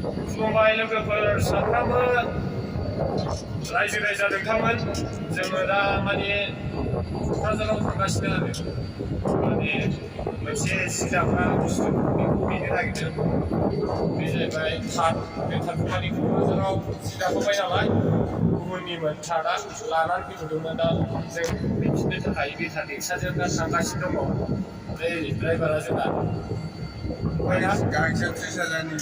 खुलुमबाय लोगोफोर साफ्रोमबो रायजो राजा नोंथांमोन जोङो दा माने क'क्राझाराव थांगासिनो आरो माने मोनसे सि दाग्रा बुस्थु बेखौ हैनो नागिरदों बे जाहैबाय थाट बे थाटखौ माने क'क्राझाराव सि दाखांबाय नालाय गुबुननिमोन थाटआ लानानै फैथ'दोंमोन दा जों हैफिननो थाखाय बे थाट रिक्साजों दा थांगासिनो दङ बै ड्राइभारा जोंना गांसे 30,000नि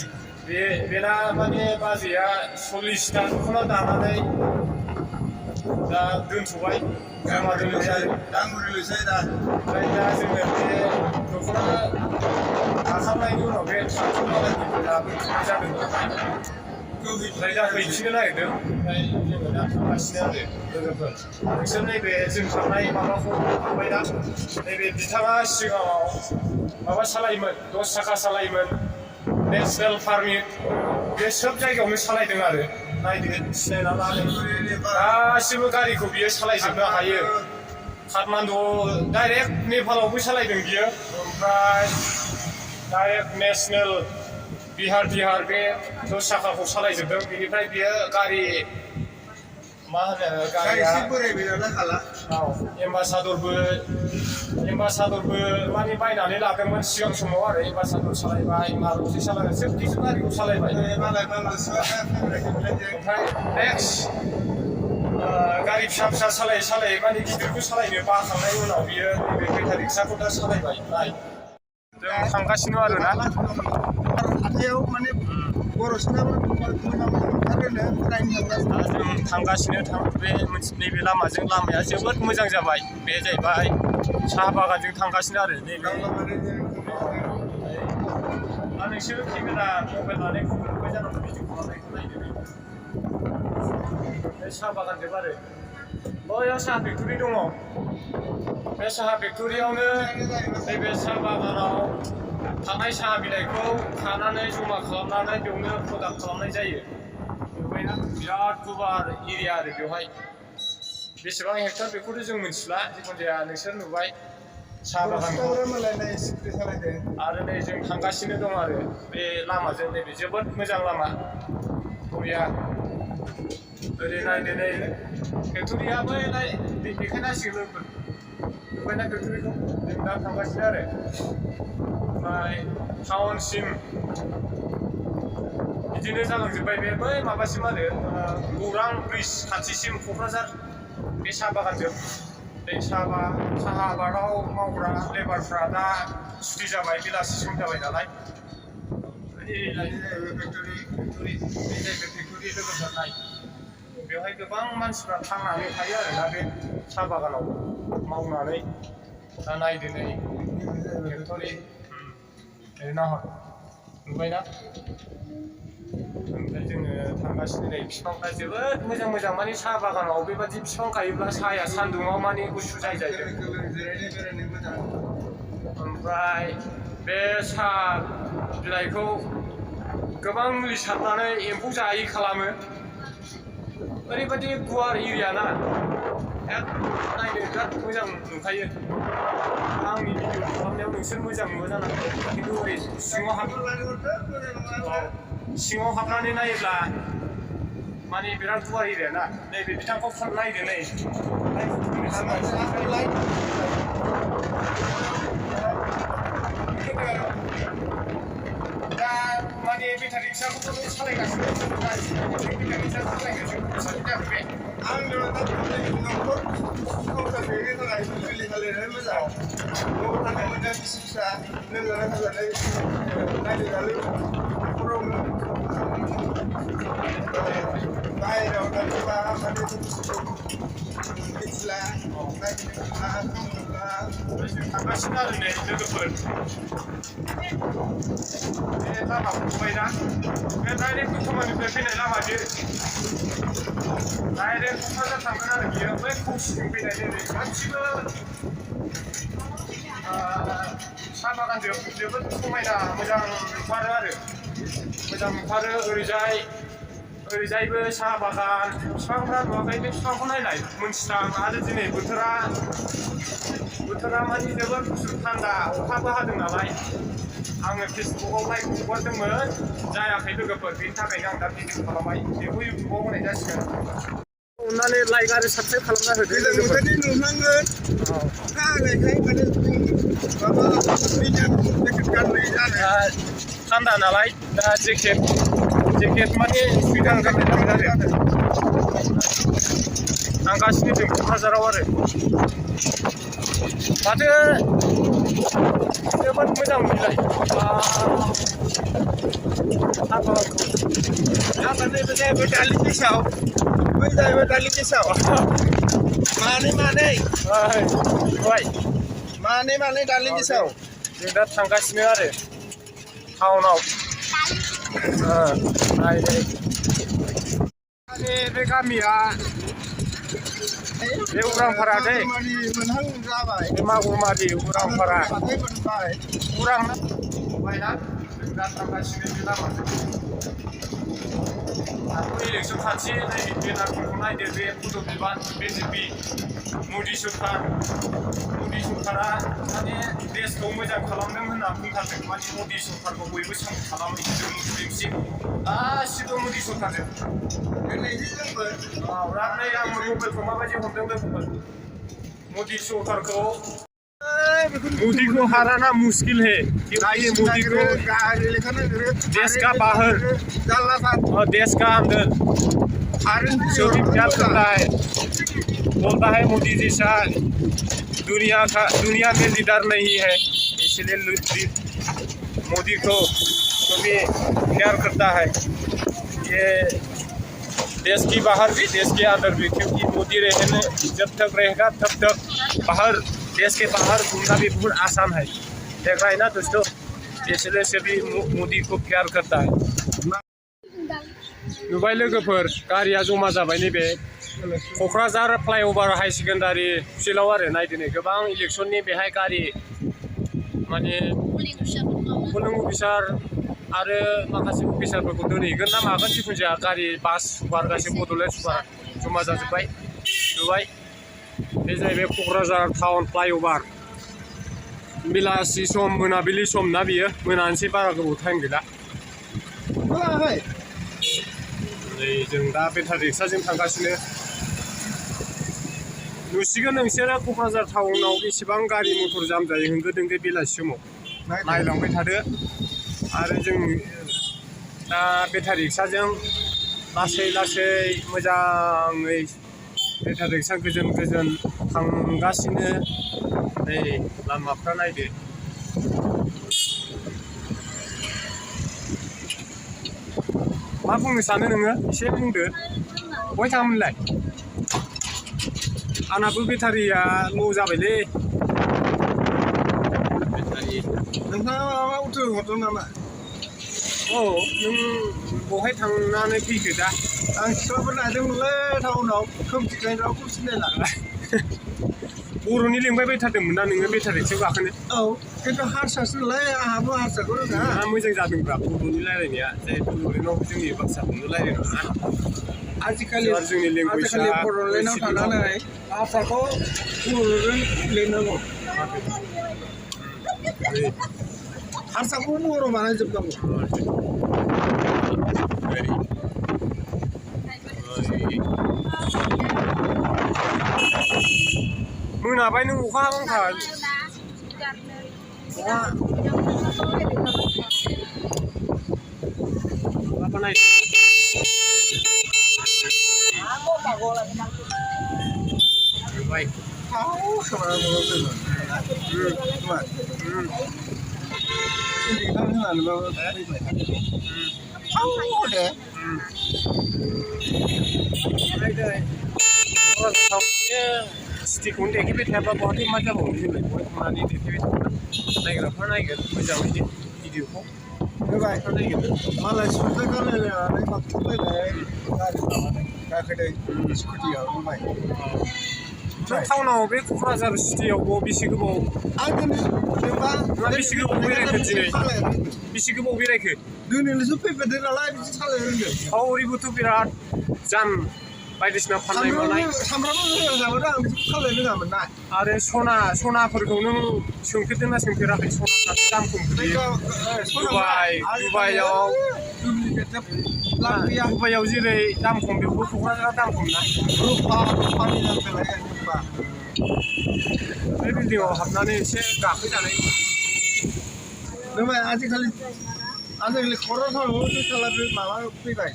बेना माने बाजैया 40टा दख'ना दानानै दा दोनथ'बाय जमा दोनबाय दांगुरिल'सै दा ओमफ्राय दा जोङो बे दख'ना दाखांनायनि उनाव बे थाटखौ मालायनिफ्राय लाबोफिननाय जादों नालाय ओमफ्राय दा हैफिननो नागिरदों ओमफ्राय जोङो दा थांगासिनो आरो लोगोफोर नोंसोर नैबे जों थांनाय माबाखौ थांबाय दा नैबे बिथाङा सिगाङाव माबा सालायोमोन 10 साखा सालायोमोन नेसनेल पारमिट बे सोब जायगायावनो सालायदों आरो नायदो सिनायना लादों गासिबो गारिखौ बियो सालायजोबनो हायो काठमान्डुआव डाइरेक्ट नेपालावबो सालायदों बियो ओमफ्राय डाइरेक्ट नेसनेल बिहार बे 10 साखाखौ सालायजोबदों बेनिफ्राय बियो गारि मा होनो गारिया एम्बासादरबो माने बायनानै लादोंमोन सिगां समाव आरो एम्बासादर सालायबाय मारुति सालायबाय सोब गारिखौ सालायबाय ओमफ्राय नेक्स्ट गारि फिसा सालायै माने गिदिरखौ सालायनो बाखांनायनि उनाव बियो नैबे बेटारि रिक्साखौ दा सालायबाय नाय जों थांगासिनो आरो ना हाथायाव माने बर' सिख्लाफोर जों थांगासिनो बे नैबे लामाजों लामाया जोबोद मोजां जाबाय बे जाहैबाय साहा बागानजों थांगासिनो आरो नैबे नोंसोर केमेरा मबाइल लानायखौ नुबाय जानांगौ भिडिअ खालामनायखौ नायदो बे साहा बागान जोब आरो बैयाव साहा फेक्टरि दङ बे साहा फेक्टरियावनो नैबे साहा बागानाव थानाय साहा बिलाइखौ खानानै जमा खालामनानै बेयावनो प्रडाक्ट खालामनाय जायो बेवहायना बिराद गुवार एरिया आरो बेवहाय बेसेबां हेक्टर बेखौथ' जों मिथिला जिखुनु जाया नोंसोर नुबाय साहा बागानखौ आरो नै जों थांगासिनो दं आरो बे लामाजों नैबे जोबोद मोजां लामा बरिया ओरै नायदो नै फेक्टरिया बै देखायनांसिगोन नुबायना फेक्टरिखौ जों दा थांगासिनो आरो ओमफ्राय टाउनसिम बिदिनो जालांजोब्बाय बै माबासिम आरो गौरां ब्रिज खाथिसिम क'क्राझार बे साहा बागानजों बे साहा आबादाव मावग्रा लेबारफ्रा दा सुथि जाबाय बेलासि सम जाबाय नालाय फेक्टरि लोगोफोर नाय बेवहाय गोबां मानसिफ्रा थांनानै थायो आरोना बे साहा बागानाव मावनानै दा नायदो नै फेक्टरि नाहर नुबायना ओमफ्राय जोङो थांगासिनो नै बिफांफ्रा जोबोद मोजां माने साहा बागानाव बेबादि बिफां गायोब्ला साहाया सान्दुङाव माने गुसु जायो ओमफ्राय बे साहा बिलाइखौ गोबां मुलि सारनानै एम्फौ जायै खालामो ओरैबादि गुवार एरिया ना नायनो बिराद मोजां नुखायो आंनि भिडिअ खालामनायाव नोंसोर मोजां नुवा जानांगौ खिन्थु ओरै सिङाव हाबनानै नायोब्ला माने बिराद गुवार एरिया ना नैबे बिथांखौ नायदो नै दा माने बेटारि रिक्साखौबो सालायगासिनो बेटारि रिक्सा सालायगासिनो जाबाय आं न'खर संसार बेनि थाखाय सोलिलायनानै मोजां न'आव थानाय मोजां बिसि फिसा लोमजानाय साजानाय नायनो न'खरावनो बाहेरायाव थाङोबा माने मिथिला नायनो थांगासिनो आरो नै लोगोफोर बे लामाखौ नुबायना बे डाइरेक्ट दतमानिफ्राय फैनाय लामा बेयो डाइरेक्ट क'क्राझार थांगोन आरो बियो बै कौसिजों फैनाय जेरै गासिबो साहा बागानजों जोबोद समायना मोजां नुथारो आरो मोजां नुथारो ओरैजायबो साहा बागान बिफांफ्रा नुवाखै बे बिफांखौ नायनाय मोनथिथां आरो दिनै बोथोरा माने जोबोद गुसु थान्दा अखाबो हादों नालाय आङो फेसबुकआव लाइक हगारदोंमोन जायाखै लोगोफोर बेनि थाखायनो आं दा भिडिअ खालामबाय बेखौ इउटुबाव होनाय जासिगोन अननानै लाइक आरो साबस्क्राइब खालामना होदो गोजां बोथोरनि नुनांगोन अखा हानायखाय माने माबा भिडिअ जेकेट गाननाय जादों थान्दा नालाय दा जेकेट माने सुइटार गाननाय जादों आं गासिनो दं क'क्राझाराव आरो माथो जोबोद मोजां नुयोलाय जाबाय दालि गेसाव बै जाहैबाय दालि गेसाव मानै दालि गेसाव जों दा थांगासिनो आरो टाउनाव बे गामिया बे उरांफारा दै मोनहां जाबाय बे मागुरमारि उरांफारा मोनबाय उरां बायना जों दा थांगासिनो बे लामाजों दाथ' इलेक्सन खाथि नैबे बेनारफोरखौ नायदो बे फट' बिबान बिजेपि मदि सरकारा माने देशखौ मोजां खालामदों होनना बुंथारदों माने मदि सरकारखौ बयबो सापर्ट खालामो हिन्दु मुस्लिमसिम गासिबो मदि सरकारजों नै आं मबाइलखौ माबायदि हमदों लोगोफोर मदि सरकारखौ मोदी को हराना मुश्किल है क्योंकि मोदी को देश का बाहर और देश का अंदर जो भी प्यार करता है बोलता है मोदी जैसा दुनिया में लीडर नहीं है इसलिए मोदी को भी प्यार करता है ये देश की बाहर भी देश के अंदर भी क्योंकि मोदी रहने जब तक रहेगा तब तक बाहर देश के बाहर घूमना भी बहुत आसान है देख रहा है ना दोस्तों इसलिए सभी मोदी को प्यार करता है नुबाय लोगोफोर गारिया जमा जाबाय नैबे क'क्राझार फ्लाइअभार हाई सेकेन्डारि फिल्डआव आरो नायदिनै गोबां इलेक्सननि बेहाय गारि माने पोलिं अफिसार आरो माखासे अफिसारफोरखौ दोनहैगोन ना मागोन जिखुनु जाया गारि बास सुपार गासैबो बड'लेण्ड सुपार जमा जाजोब्बाय नुबाय बे जाहैबाय क'क्राझार टाउन फ्लाइअभार बेलासि सम मोनाबिलि सम ना बियो मोनानोसै बारा गोबाव टाइम गैला नै जों दा बेटारि रिक्साजों थांगासिनो नुसिगोन नोंसोरो क'क्राझार टाउनाव बेसेबां गारि मटर जाम जायो होंगो दोंगो बेलासि समाव नायलांबाय थादो आरो जों दा बेटारि रिक्साजों लासै मोजाङै बेटारि रिक्सा गोजोन थांगासिनो नै लामाफ्रा नायदो मा बुंनो सानो नोङो एसे बुंदो बहाय थाङामोनलाय आंनाबो बेटारिया ल' जाबायलै बेटारि नोंथाङा माबा उथो हरदों नामा औ नों बहाय थांनानै फैखो दा आं सिख्लाफोर नायदोंमोनलै टाउनाव खोमसिखाय रावखौ सिनायला बर'नि लिंबाय थादोंमोन ना नोङो बेटारि रिक्सायाव गाखोनो औ खिन्थु हारसासो नालाय आंहाबो हारसाखौ रोङा मोजां जादोंब्रा बर'नि रायलायनाया जिहेतु बर'लेण्डआव जोंनि बाथ्राखौनो रायलायनो मोना आजिखालि जोंनि लेंगुवेजआ बर'लेण्डआव थानानै हारसाखौ बर'जों लिरनांगौ हारसाखौ बर' बानायजोबनांगौ मोनाबाय नों अखा बांखा apa naik? Baik. Tahu sama orang itu. Cuma. Ini kan mana bawa tahu deh. Ada. Orang tahunya stickun deh kita apa buat macam apa sih? Mana ni deh kita naik apa naik macam ini video ko. Baik. Malah sudah kan ada maksudnya गाखोदों स्कुटियाव बाय टाउनाव बे क'क्राझार सिटियाव बेसे गोबाव आं जेनेबा बेसे गोबाव बेरायखो दिनै बेसे गोबाव बेरायखो दिनैल'सो फैफेरदों नालाय बिदि सालायनो रोंदों सावरिबोथ' बिराद जाम बायदिसिना फाननाय मानाय सामब्राम रोङामोन आं बिदि खालाय रोङामोन ना आरो सनाफोरखौ नों सोंफेरदोंना सोंफेराखै सनाफ्राथ' दाम खम गोलैयो दुबाइयाव जेरै दाम खम बेखौ क'क्राझाराव दाम खम ना बे बिल्डिंआव हाबनानै एसे गाखोजानाय नोंलाय आजिखालि क'क्राझाराव दुइटाला माबा फैबाय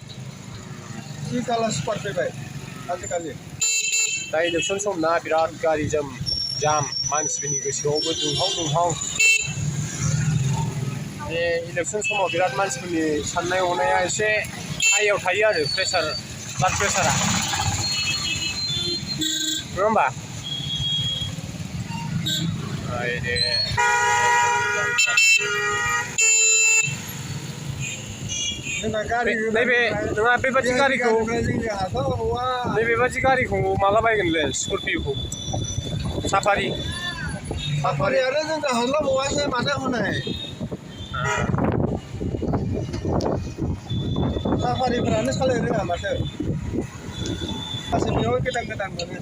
दुइटाला स्पट फैबाय आजिखालि दा इलेक्सन सम ना बिराद गारि जाम मानसिफोरनि गोसोआवबो दुंहाव बे इलेक्सन समाव बिराद मानसिफोरनि साननाय हनाया एसे हाइयाव थायो आरो ब्लाड प्रेसारा नङा होमबा नैबे नङा बेबादि गारिखौ माला बायगोनलै स्करपिय'खौ साफारियानो जों हास्लाबावासै माथो हनै साफारिफ्रानो सालाय रोङा माथो बेयाव गोदान मोनो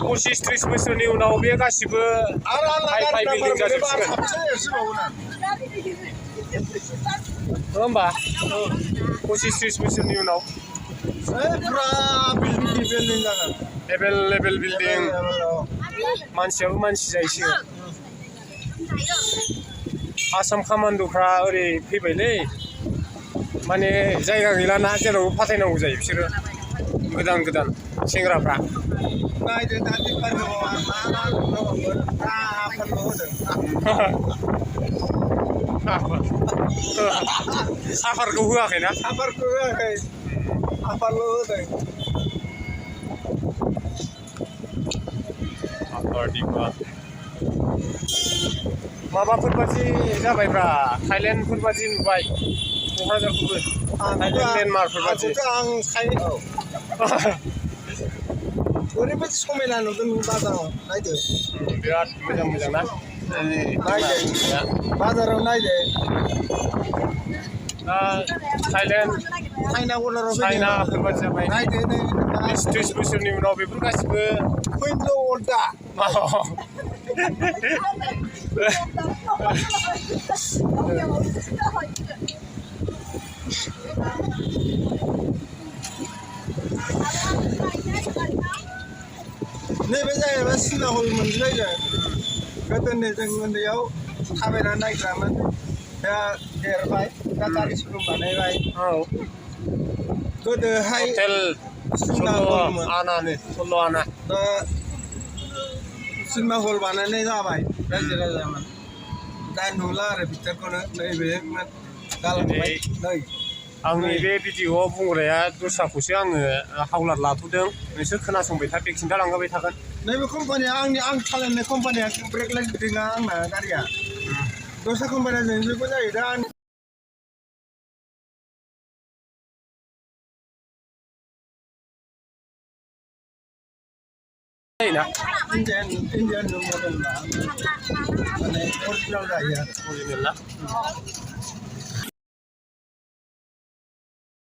25-30 बोसोरनि उनाव बे गासिबो हाइ बिल्डिं जाजोबसिगोन नङा होमबा 25-30 बोसोरनि उनाव पुरा बिल्डिं जागोन लेभेल बिल्डिं मानसियाबो मानसि जाहैसिगोन आसाम कामान्ड'फ्रा ओरै फैबायलै माने जायगा गैलाना जेरावबो फाथायनांगौ जायो बिसोरो गोदान सेंग्राफ्रा नायदो दानि साफारखौ होआखैना साफारखौ होआखै साफारल' होदों माबाफोर बादि जाबायब्रा थाइलेण्डफोर बादि नुबाय क'क्राझारखौबो डेनमार्कफोर बादि ओरैबायदि समायना नुदों बाजाराव नायदो बिराद मोजां ना नायदो बाजाराव नायदो चाइनाफोर बादि जाबाय नायदो 20-30 बोसोरनि उनाव बेफोर गासिबो फैनोल' अलदा नैबे जाहैबाय सिनेमा हल मोनलायदों गोदोनि जों उन्दैयाव थाबायनानै नायग्रामोन दा देरबाय दा गारि सुरु बानायबाय गोदोहाय सिनेमा हलमोन सल' आना दा सिनेमा हल बानायनाय जाबाय रायजो राजामोन दा नुला आरो बिथोरखौनो नैबे गालांबाय नै आंनि बे भिडिअ'आव बुंग्राया दस्राखौसो आङो हावलार लाथ'दों नोंसोर खोनासंबाय था बे खिन्थालांबाय थागोन नैबे कम्पानिया आं सालायनाय कम्पानिया ब्रेक लाइट गिदिङा आंना गारिया दस्रा कम्पानिया जोंबो जायो दा Indian model lah, mana original dah ya. Original lah.